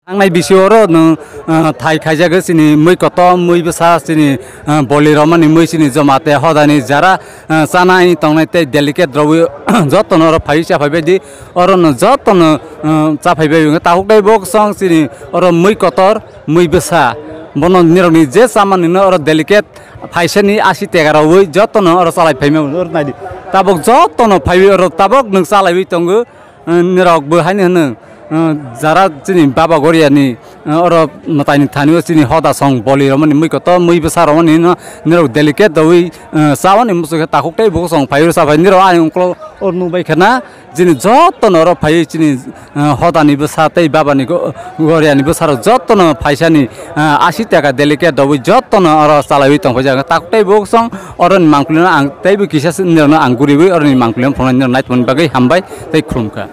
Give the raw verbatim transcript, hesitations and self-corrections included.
Tangnai bisi oro nwng, ah, thai khaijagwi chini mui kotor, mui bwsa, chini, ah, boli romani mui, chini joma tei hodani jara, ah, chanai tongnai tei delicate rogwi jotono oro phaiwi cha phaibai di, oro no jotono, ah, cha phaibai wngkha. Takhuk tei bok song chini oro mui kotor, mui bwsa, bono nirokni je chamani no oro delicate phaisani asi tega rogwi jotono oro chalai phaima oro naidi. Tabok jotono phaiwi oro tabok nwng chalaiwi tongo. Nirok bo haino hwno, jara chini baba goria ni, oro mwtai ni thani o chini hoda song boli romani mui kotor mui bwsa romani no nirok delicate dawi, chawani muchung khe takhuk tei bukhuk song phai rwsa phai nirok ani ungklo oro nukbai khana chini joto no oro phai chini, hoda ni bwsa tei baba ni go-, goria ni bwsa rok joto no phaisani, ah, asi taka delicate rogwi jotono oro chalaiwi tongphai jak. Takhuk tei bukhuk song oroni mangpili no ang teibo kisa se nirokno ang guriwi oroni mangpili no phunuknai nirok naithokmani bagwi hambai tei khulumkha.